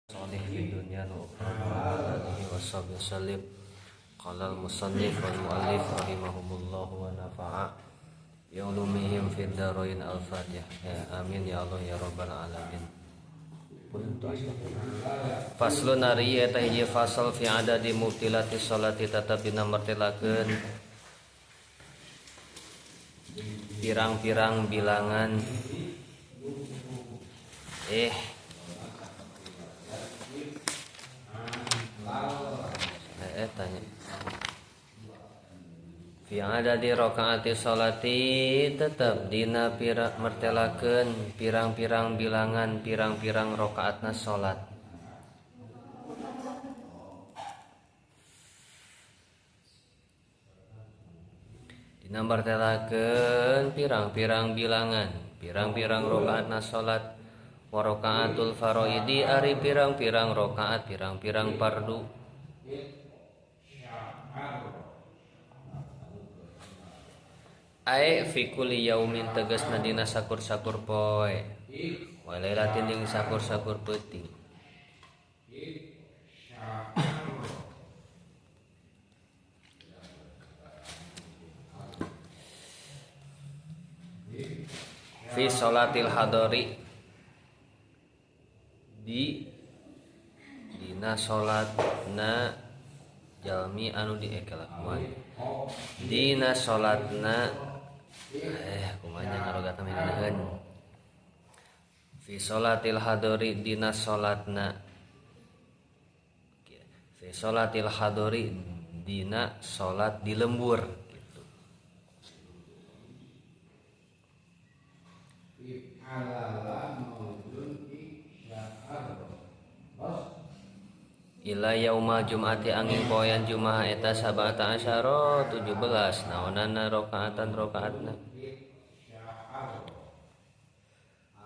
Shalih fid dunya wa ukhra wa alihi washabihi wasallim. Qala al-musannif wal muallif rahimahumullah wa nafa'a bi ulumihim fid dharain. Al-Fatihah. Ya, amin ya Allah ya rabbal alamin. Faslun ari eta hiji fasal fi adadi mubtilati sholati tetep dina mertelakeun pirang-pirang bilangan tanya fi adadi rakaati sholati tetep dina mertelakeun pirang-pirang bilangan pirang-pirang rakaatna salat. Dina mertelakeun pirang-pirang bilangan pirang-pirang rakaatna salat. Wa rakaatul faraidi ari pirang-pirang rakaat pirang-pirang fardu. Ae fi kulli yaumin tegasna dina sakur-sakur poe wa lailatin jeung sakur-sakur peuting. Fi sholatil hadari di dina salatna jalmi anu diekelakuan dina salatna kumanya ngarogatna meureun fi sholatil hadari dina salatna fi sholatil hadari dina salat di lembur gitu. Ila yauma jum'ati angin poean jumaah eta sabata asyara 17 naonana rakaatan rakaatna.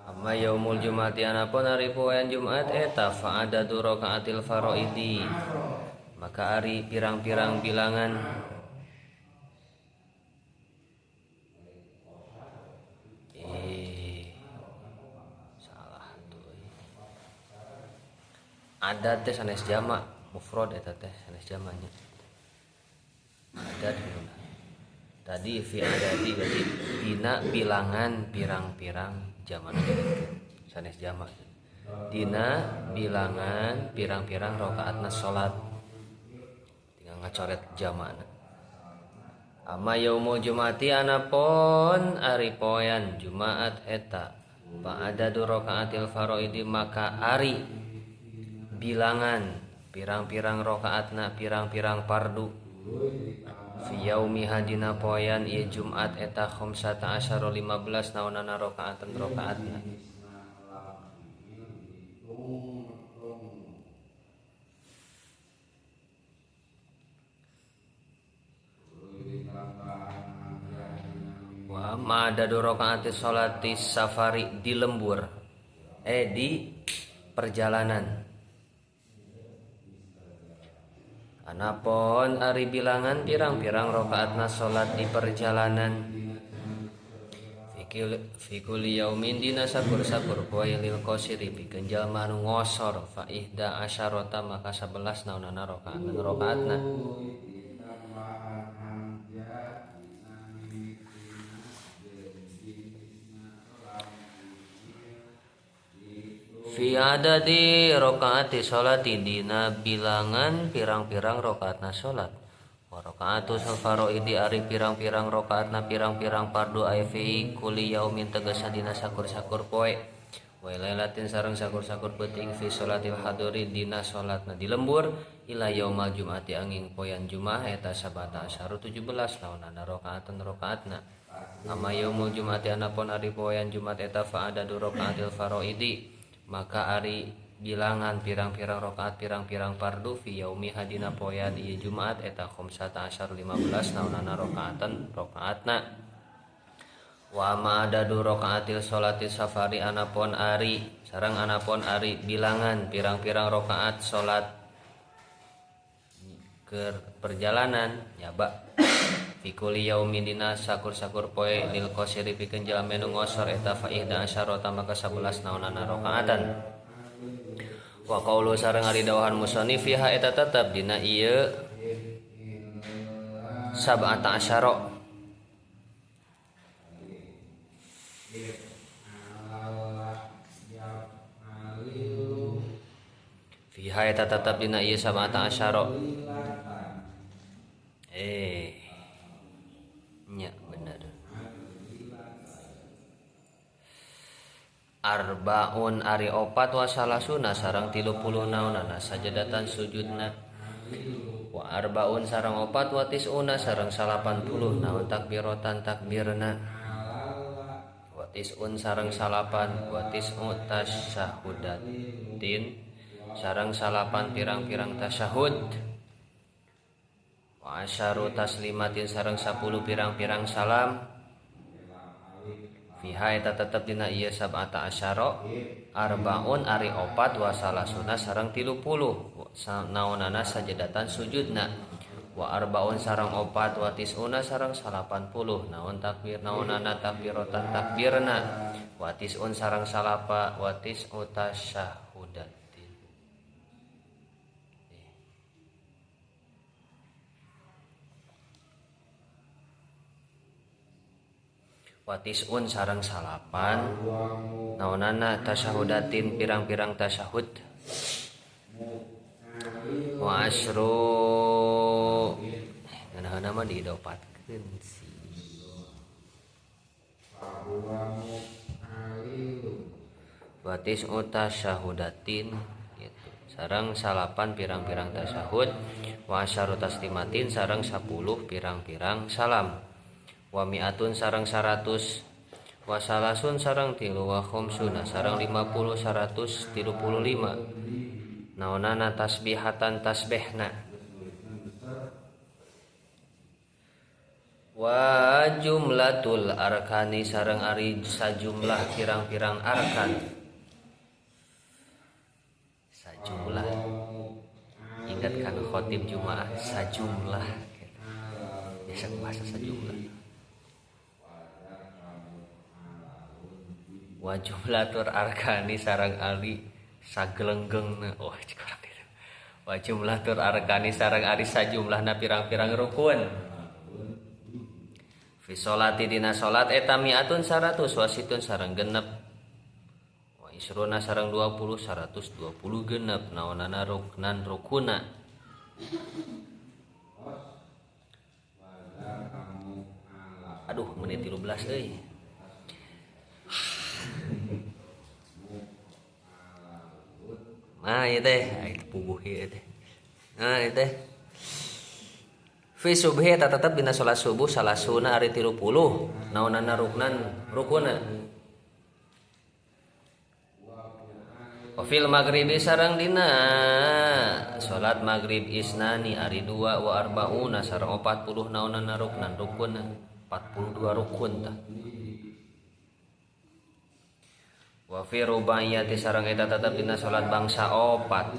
Amma yaumul jum'ati anapun ari poean Jumat eta fa adadu rakaatil faraidi maka ari pirang-pirang bilangan salah tuh. Adat teh sanes jamak mufrad eta teh sanes jamaknya. Adat tadi fi adadi berarti dina bilangan pirang-pirang jamak sanes jamak. Dina bilangan pirang-pirang rakaatna salat. Tinggal ngacoret jamakna. Amma yaumul jumati anapun ari poean Jumat eta fa adadu rakaatil faraidi maka ari bilangan pirang-pirang rakaatna pirang-pirang fardu fi yaumi hadina poean ieu Jumat eta khamsata asyara 15 naonana rakaatan rakaatna. Wa ma adadu rakaati sholati safari di lembur di perjalanan. Anapun ari bilangan pirang-pirang rakaatna salat di perjalanan fi kulli yaumin dina sakur-sakur poe lil qasiri pikeun jalma anu ngosor fa ihda asyarata maka 11 naonana rakaatan rakaatna. Fi adadi rakaati sholati dina bilangan pirang-pirang rakaatna salat. Wa rakaatu faraidi ari pirang-pirang rakaatna pirang-pirang fardu ae fi kulli yaumin tegasna dina sakur-sakur poe. Wa lailatin sareng sakur-sakur peuting fi sholatil haduri dina salatna di lembur ila yaumal jumati angin poean Jumaah eta sabata asyaru 17 naonana rakaatan rakaatna. Amma yaumul jumati anapun ari poean Jumat eta fa adadu rakaatil faraidi maka ari bilangan pirang-pirang rakaat pirang-pirang fardu fi yaumi hadina poean ieu Jumat eta khamsata asyar 15 naonana rakaatan rakaatna. Wa ma adadu rakaatil sholati safari anapun ari sareng anapun ari bilangan pirang-pirang rakaat salat ke perjalanan nyaba fi kulli yaumin dina sakur-sakur poe lil qasiri pikeun jalma nu ngosor eta fa ihda asyarata maka 11 naonana rakaatan. Wa qaulu sareng ari dawahan musannif fiha eta tetep dina ieu sab'ata asyara. Fiha eta tetep dina ieu sab'ata asyara. Nya bener. Arbaun ari opat wa salasuna sareng 30 naonana sajadatan sujudna. Wa arbaun sareng opat wa tisuna sareng 80 naon takbiratan takbirna. Wa tisun sareng salapan wa tis'u tasyahudatin sareng salapan pirang-pirang tasyahud. Wa asyaru taslimatin sareng 10 pirang-pirang salam. Fiha eta tetep dina ieu sab'ata asyara arbaun ari opat wa salasuna sareng 30 naonana sajadatan sujudna. Wa arbaun sareng opat wa tisuna sareng 80 naon takbir naonana takbiratan takbirna. Wa tisun sareng salapa wa tis'u tasyahudatin. Wa tis'un sareng salapan naonana tasyahudatin pirang-pirang tasyahud. Wa asru ngeunaheunna mah diidopatkeun sih. Wa tis'u tasyahudatin gitu sareng salapan pirang-pirang tasyahud. Wa asyaru taslimatin sareng 10 pirang-pirang salam. Wa mi'atun sareng 100 wa salasun sareng 3 wa khamsuna sareng 50 135 naonana tasbihatan tasbihna. Wa jumlatul arkani sareng ari sajumlah pirang-pirang arkan. Sajumlah, ingat kan khotib Jumaah sajumlah, biasa bahasa sajumlah. Wa jumlatul arkani sareng ari sagelenggengna. Oh cik urang kitu. Wa jumlatul arkani sareng ari sajumlahna pirang-pirang rukun. Fi sholati dina salat eta mi'atun 100 wa situn sareng genep. Wa isruna sareng 20 120 genep naonana ruknan rukuna. Aduh menit 13 euy. Nah ieu teh, itu puguh ieu teh. Nah ieu teh. Fi subhi eta tetep dina salat subuh salasuna ari 30 naonana ruknan rukuna. Wa fil maghribi sareng dina salat maghrib isnani ari 2 wa arbauna sareng 40 naonana ruknan rukuna 42 rukun tah. Wa fi rubaiyati sareng eta tetep dina salat bangsa opat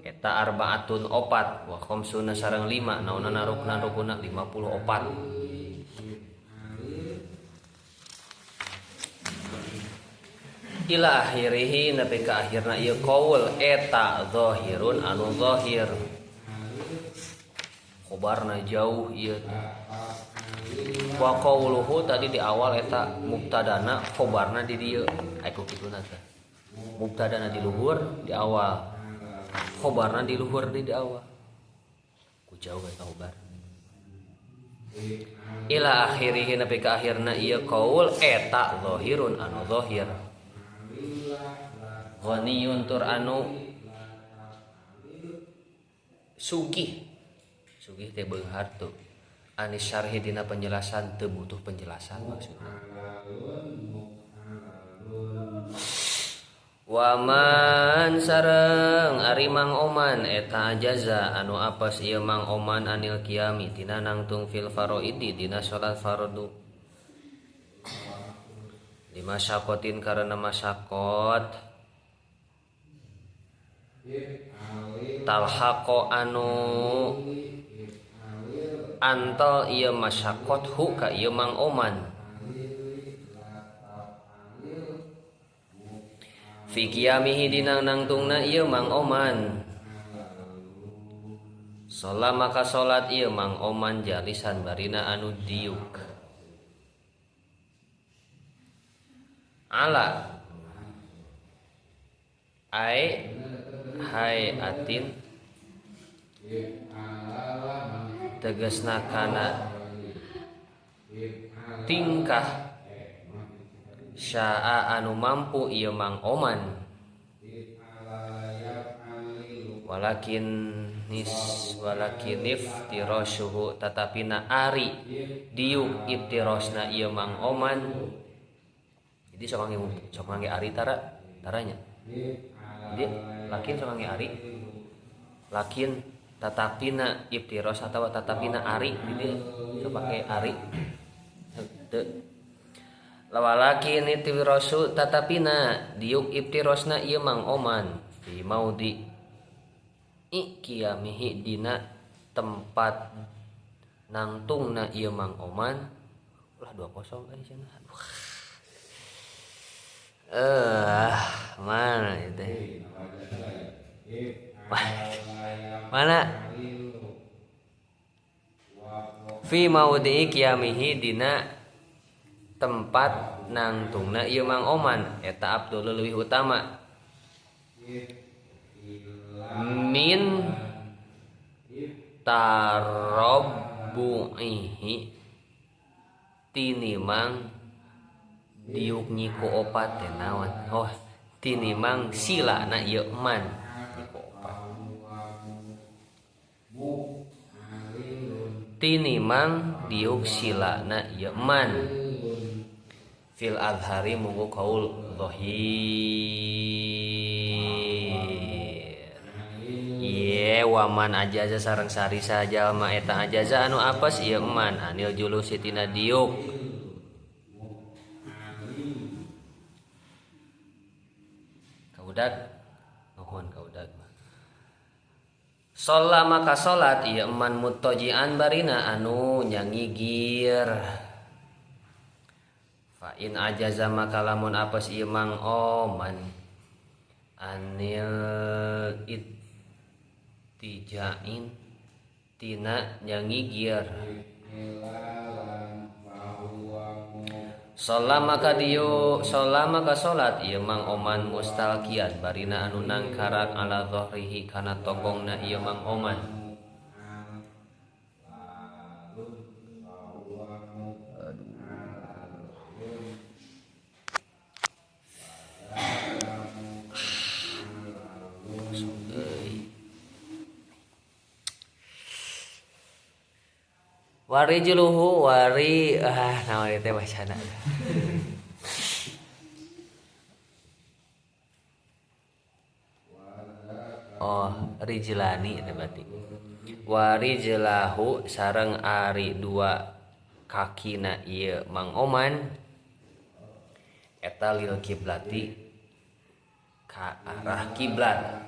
eta arbaatun opat wa khamsuna sareng 5 naonana rukna rukuna 54. Ila akhirihi nepi ka akhirna ieu qaul eta zahirun anu zahir. Khobarna jauh ieu. Wa qauluhu tadi di awal eta mubtadana khobarna di dieu. Ai ku kituna teh. Mubtadana di luhur di awal. Khobarna di luhur di awal. Ku jauh eta khobar. Ila akhirihi nepi ka akhirna ieu qaul eta zahirun anu zahir. Ghaniyun tur anu sugih. Sugih teh beunghar tuh. Anis syarhi dina penjelasan teu butuh penjelasan maksudna. Waman sareng ari Mang Oman eta ajaza anu apes ieu Mang Oman anil qiyami tina nangtung fil faraidi dina salat fardu. Lima syakotin karena masyakot talhaqo anu antal ieu masyakot hu ka ieu Mang Oman. Fi qiyamihi dina nangtungna ieu Mang Oman. Sholat maka salat ieu Mang Oman jalisan barina anu diuk. Ala ai hayatin tegasna kana tingkah syaa anu mampu ieu Mang Oman walakin nis walakinif tirasuhu tatapina ari diuk iftirasna ieu Mang Oman. Jadi sok ngangge ari tara taranya. Jadi lakin sok ngangge ari lakin tatapina iftiros atau tatapina ari jadi sok pake ari. Teu. Lawalakin iftirosu tatapina diuk iftirosna ieu Mang Oman fi maudi qiyamihi dina tempat nangtungna ieu Mang Oman. Ulah 2-0 euy cenah. Aduh. Mana itu? Mana? Fi maudhi qiyamihi dina tempat nangtungna ieu Mang Oman eta abdul leuwih utama min tarabbu'ihi tinimang diuk nyiku opat teh naon. Oh, tinimang silana ieu man nyiku opat. Tinimang diuk silana ieu man. Fil azhari munggu kaul zahir. Ye waman ajaza sareng sari sajalma eta ajaza anu apes ieu man anil julusi tina diuk. Kaudag nuhun kaudag. Sholat maka sholat ieu man mutojian barina anu nyangigir. Fa in ajaza maka lamun apes ieu Mang Oman anil ittijain tina nyangigir. Sholat maka dieu sholat maka sholat ieu Mang Oman mustalqian barina anu nangkarak ala dhahrihi kana tokongna ieu Mang Oman. Wari juluhu wari naon teh bacana. Oh, rijlani teh berarti. Wari jelahu sareng ari dua kakina ieu Mang Oman eta lil kiblati ka arah kiblat.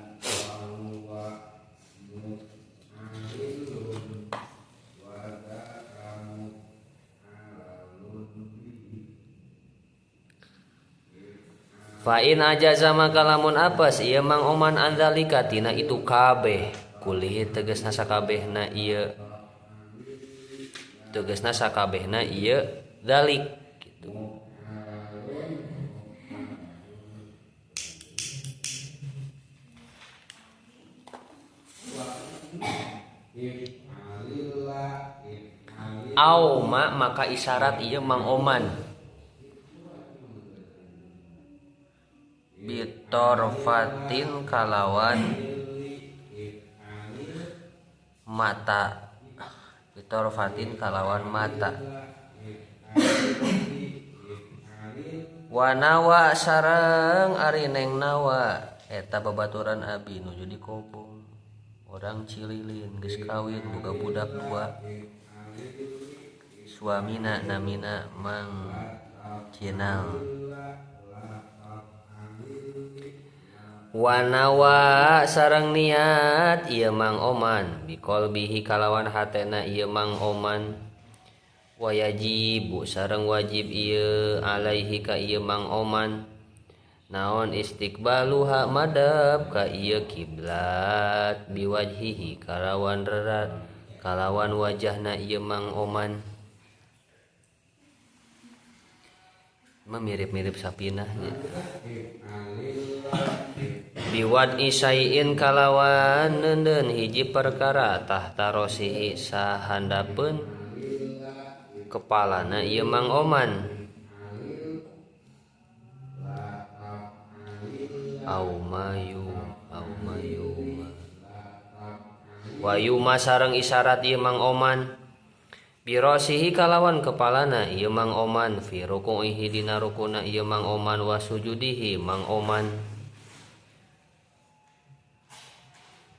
Fa in ajaza maka lamun apes ieu Mang Oman anzalika tina itu kabeh kulih tegasna sakabehna ieu tegasna sakabehna ieu dalik gitu. Au ma maka isyarat ieu Mang Oman bitorfatin kalawan mata bitorfatin kalawan mata wanawa sareng ari neng nawa eta babaturan abi nuju di kobong orang Cililin geus kawin boga budak dua suamina namina Mang Cinal. Wanawa sareng niat ieu Mang Oman biqalbihi kalawan hatena ieu Mang Oman wayajibu sareng wajib ieu alaihi ka ieu Mang Oman Naon istiqbaluha madep ka ieu kiblat biwajhihi kalawan rerat kalawan wajahna ieu Mang Oman. Mirip-mirip sapinah nya. Biwad isaiin kalawan neundeun hiji perkara tahta rosihi sahandapeun kepalana ieu Mang Oman. Au mayu au mayu wayuma sareng isyarat ieu Mang Oman. Birosihi kalawan kepalana ieu Mang Oman fi ruku'ihi dina rukuna ieu Mang Oman wa sujudihi Mang Oman.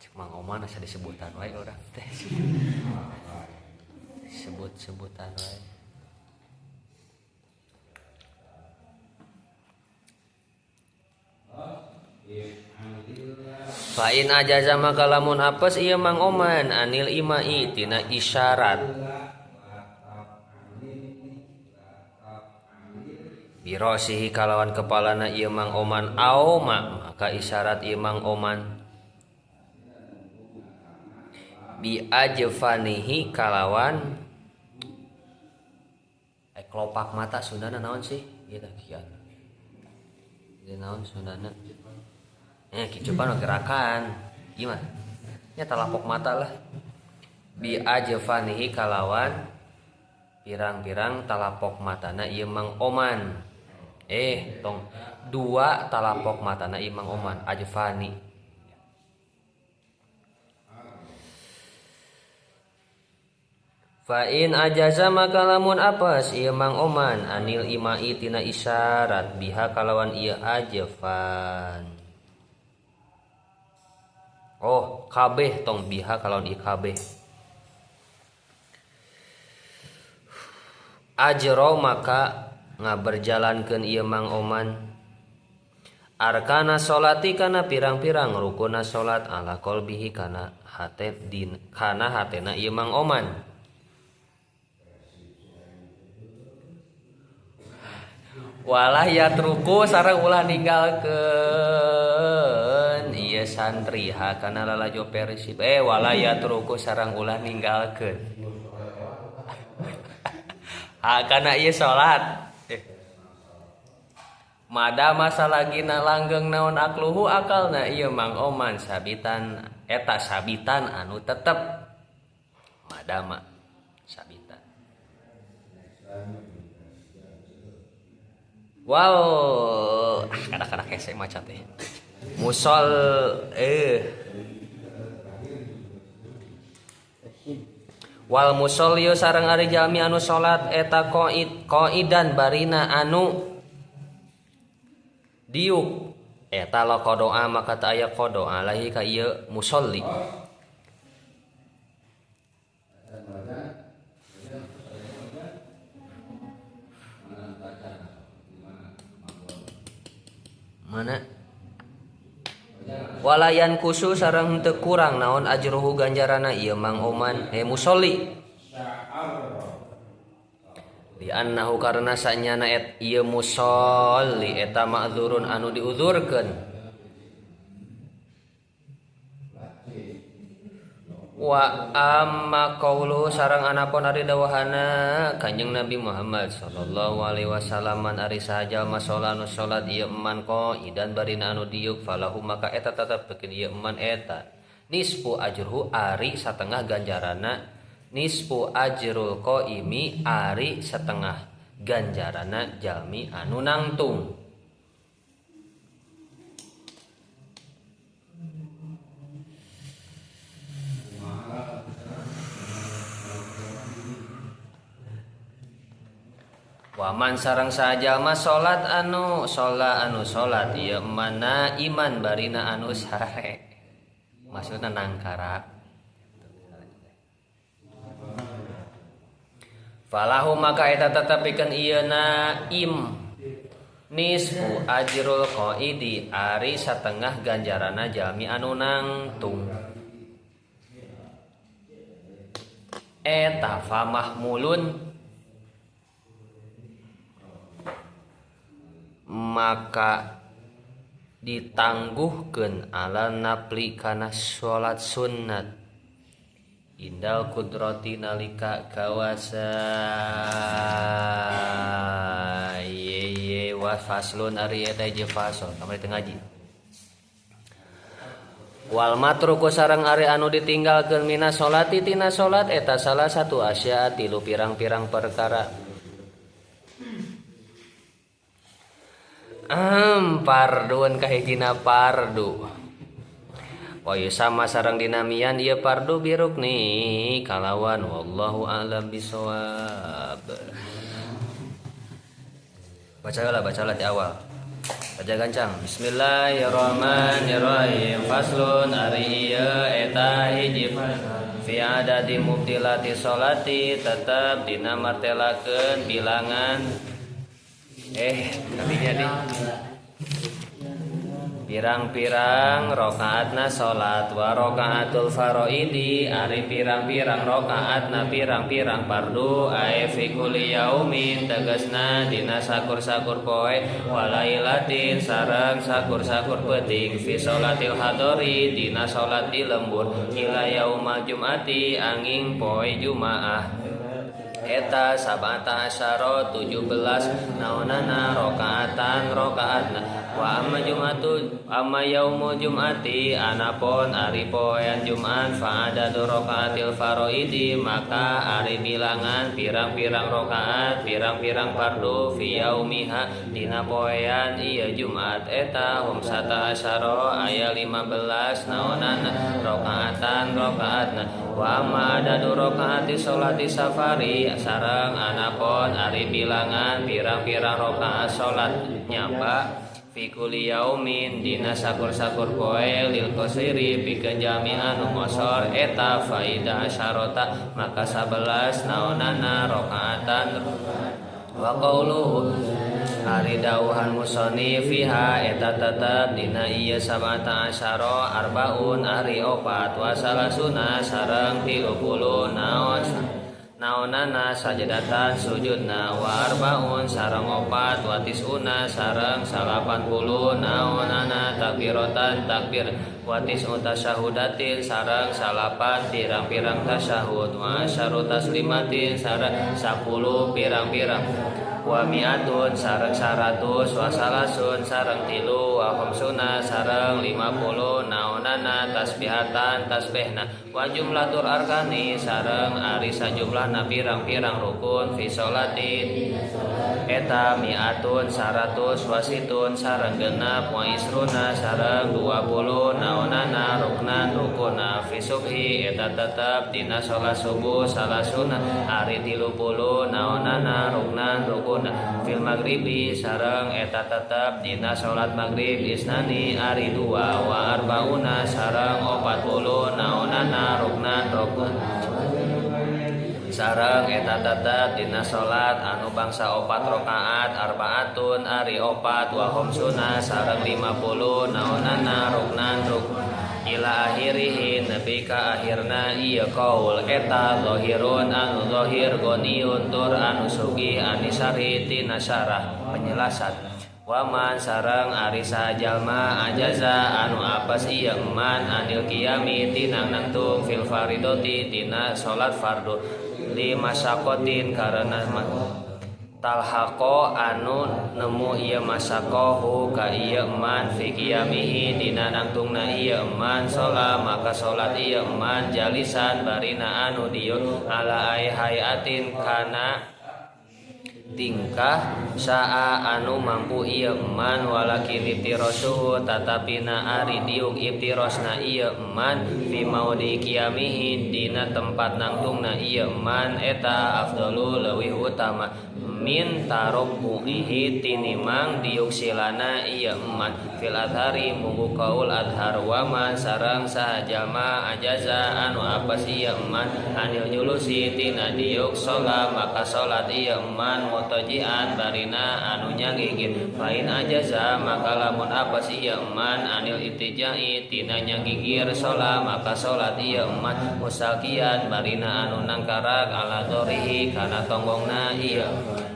Cek Mang Oman asa disebutan wae urang teh. Sebut-sebutan wae. Fa in ajaza maka lamun apes ieu Mang Oman anil imai tina isyarat. Birosihi kalawan kepalana ieu Mang Oman aoma maka isyarat ieu Mang Oman bi ajfanihi kalawan kelopak mata Sundana naon sih ieu teh kieu ieu naon Sundana kicupan gerakan gimana nya talapok mata lah bi ajfanihi kalawan pirang-pirang talapok matana ieu Mang Oman. Tong dua talapok matana ieu Mang Oman ajfani. Fa in ajaza maka lamun apes ieu Mang Oman anil imai tina isyarat biha kalawan ieu ajfan. Oh, kabeh tong biha kalawan ieu kabeh. Ajro maka ngaberjalankeun ieu Mang Oman arkana sholati kana pirang-pirang rukuna salat ala qalbihi kana hate din kana hatena ieu Mang Oman. Walah yatruku sareng ulah ninggalkeun ieu santri ha kana lalajo Persib walah yatruku sareng ulah ninggalkeun ha kana ieu salat. Mada masa lagi na langgeng naon akluhu akalna ieu Mang Oman sabitan eta sabitan anu tetep madama sabitan. Wow, kadang-kadang hese maca teh. Musol wal musolli sareng ari jalmi anu salat eta qaid qaidan barina anu diuk eta la qadoa maka ta aya qadoa lahi ka ieu musolli. Mana walayan kusu sareng teu kurang naon ajruhu ganjarana ieu Mang Oman musolli. Di annahu karena sanyana et ieu musolli eta ma'dzurun anu diuzurkeun. Wa amma qaulu sareng anapun ari dawahana Kanjeng Nabi Muhammad sallallahu alaihi wasallam ari saha jalma salat salat ieu eman qaidan barina anu diuk falahu maka eta tetep pikeun ieu eman eta nisfu ajruhu ari satengah ganjarana nisfu ajrul qaimi ari setengah ganjarana jalmi anu nangtung. Waman sareng sajalma salat anu salat ieu mana iman barina anu sare. Maksudna nangkara. Falahu maka eta tetep pikeun ieu naim nisfu ajrul qaidi ari satengah ganjarana jalmi anu nangtung. Eta famahmulun maka Ditangguhkeun ala nafli kana salat sunnat indal kudrati nalika kawasa. Ye ye wa faslun ari eta je fasl kamari teu ngaji. Wal matruku sareng ari anu ditinggalkeun mina salati tina salat eta salah satu asya tilu pirang-pirang perkara. Pardun kahijina pardu. Wa sama sareng dinamian ieu pardu birukni kalawan wallahu a'lam bisawab. Bacalah di awal. Baca gancang. Bismillahirrahmanirrahim. Faslun ari ieu eta hiji fi adadi mubtilati sholati tetep dina martelakeun bilangan kalinya di pirang-pirang rakaatna salat wa rakaatul faraidi ari pirang-pirang rakaatna pirang-pirang fardu ae fi kulli yaumin tegasna dina sakur-sakur poe wa lailatin sareng sakur-sakur peuting fi salatil hadori dina salat di lembur ila yaumal jumati angin poe jumaah eta sabata asyara 17 naonana rakaatan rakaatna wa amma jumatu amma yaumul jumati anapun ari poean Jumat fa adadu rakaatil faraidi maka ari bilangan pirang-pirang rakaat pirang-pirang fardu fi yaumiha dina poean ieu Jumat eta humsata asyara aya 15 naonana rakaatan rakaatna wa amma adadu rakaati sholati safari sareng anapun ari bilangan pirang-pirang rakaat salat nyapa fi kulli yaumin dina sakur-sakur poe lil qasiri pikeun jalmi anu ngosor eta faida asyarata maka 11 naonana rakaatan wa qauluhu ari dawuhan musannif fiha eta tetep dina ieu sabata asyara arbaun ari opat wa salasuna sareng 30 naon naonana sajadatan sujudna wa arbaun sareng opat wa tisuna sareng 80 naonana takbiratan takbir wa tis'u tasyahudatin sareng 8 pirang-pirang tasyahud wa asyaru taslimatin sareng 10 pirang-pirang wa mi'atun sareng 100 wa salasun sareng 3 wa khamsuna sareng 50 naonana tasbihatan tasbihna wa jumlatul arkani sareng ari sajumlahna pirang-pirang rukun fi sholatin eta mi'atun 100 wa situn sareng 6 wa isruna sareng 20 naonana ruknan rukuna fi subhi eta tetep dina sholat subuh salasuna ari 30 naonana ruknan rukun fil maghribi sareng eta tetep dina salat maghrib isnani ari 2 wa arbauna sareng 40 naonana ruknan rukun sareng eta tetep dina salat anu bangsa 4 rakaat arbaatun ari 4 wa khamsuna sareng 50 naonana ruknan rukun ila akhirihi nepi ka akhirna ieu qaul eta zahirun anu zahir goniun tur anu sugih anisari tina syarah penjelasan waman sareng ari sajalma ajaza anu apes ieu man anil qiyami tina nangtung fil faridoti tina salat fardu lima sakotin karena talhaqo anu nemu ieu masaqohu ka ieu man fi qiyamihi dina nangtungna ieu man sholat maka salat ieu man jalisan barina anu dieu ala ai hayatin kana tingkah saa anu mampu ieu man walakin iftirasuhu tatapina ari diuk iftirasna ieu man fi maudi qiyamihi dina tempat nangtungna ieu man eta afdalu leuwih utama min tarabbuhi tinimang diuk silana ieu man fil adhari munggu qaul adhar wa man sareng saha jalma ajaza anu apes ieu man anil julusi tina diuk sholat maka salat ieu man mutajian barina anu nyagigir fa in ajaza maka lamun apes ieu man anil itijai tina nyagigir sholat maka salat ieu man musalkian barina anu nangkarak ala dorihi kana tonggongna ieu.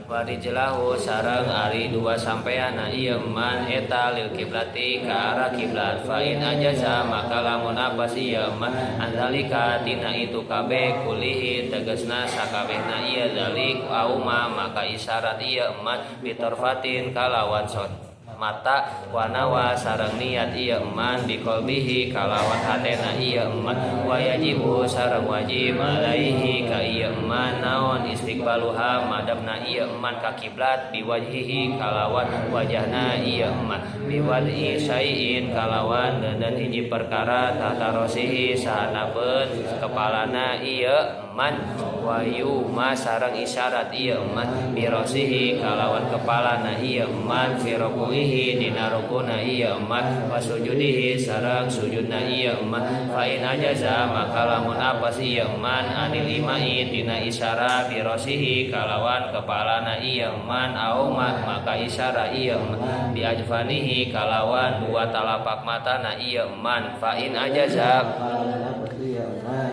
Wa rijlahu sareng ari dua sampeana ieu man eta lil kiblati ka arah kiblat. Fa in ajaza maka lamun apes ieu man anzalika tina itu kabeh kulihi tegasna sakabehna ieu zalik auma maka isyarat ieu man bitorfatin kalawan son mata wanawa sareng niat ieu man biqalbihi kalawan hatena ieu man. Wa yajibu sareng wajib alaihi ka ieu man naon istiqbaluha madabna ieu man ka kiblat biwajhihi kalawan wajahna ieu man biwad'i syai'in kalawan dan hiji perkara tatarosihi sahanapeun kepalana ieu man. Wa yuma sareng isyarat ieu man birosihi kalawan kepalana ieu man fi ruku'ihi dina rukuna ieu man wa sujudihi sareng sujudna ieu man. Fa in ajaza maka lamun apes ieu man anil imai tina isyarat birosihi kalawan kepalana ieu man auma maka isyarat ieu man bi ajfanihi kalawan dua talapak matana ieu man. Fa in ajaza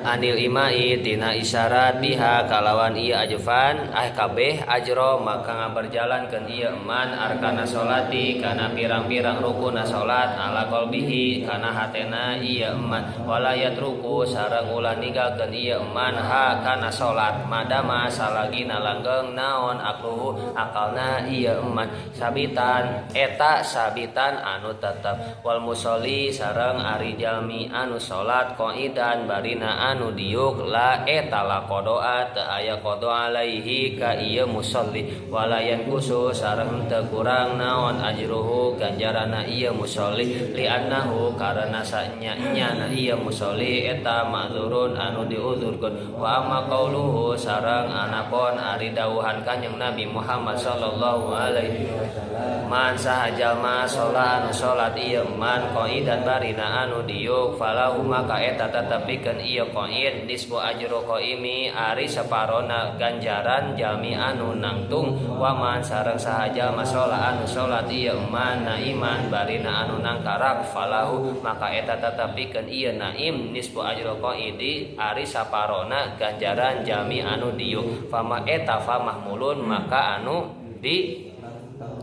anil imai tina isyarat biha kalawan ieu ajfan ah kabeh ajro maka ngaberjalankeun ieu man arkana sholati kana pirang-pirang rukuna salat ala qalbihi kana hatena ieu man. Wala yatruku sareng ulah ninggalkeun ieu man ha kana salat madama salagina langgeng naon akluhu akalna ieu man sabitan eta sabitan anu tetep. Wal musolli sareng ari jalmi anu salat qaidan barina anu diuk la eta la qadoa teu aya qada alaihi ka ieu musolli. Walayan khusus sareng teu kurang naon ajruhu ganjarana ieu musolli li annahu karena sanya-nyana ieu musolli eta ma'dzurun anu diuzurkeun. Wa amma qauluhu sareng anapon ari dawuhan Kanjeng Nabi Muhammad sallallahu alaihi wasallam man saha jalma salat anu salat ieu man qaidan barina anu diuk falahu maka eta tetep pikeun ieu qaid nisbu ajru qaimi ari saparona ganjaran jalmi anu nangtung. Wa man sareng saha jalma salat anu salat ieu man naiman barina anu nangkarak falahu maka eta tetep pikeun ieu naim nisbu ajru qaidi ari saparona ganjaran jalmi anu diuk. Fama eta famahmulun maka anu di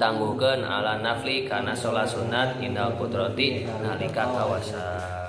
tangguhkeun ala nafli kana salat sunat indal qudrati nalika kawasa.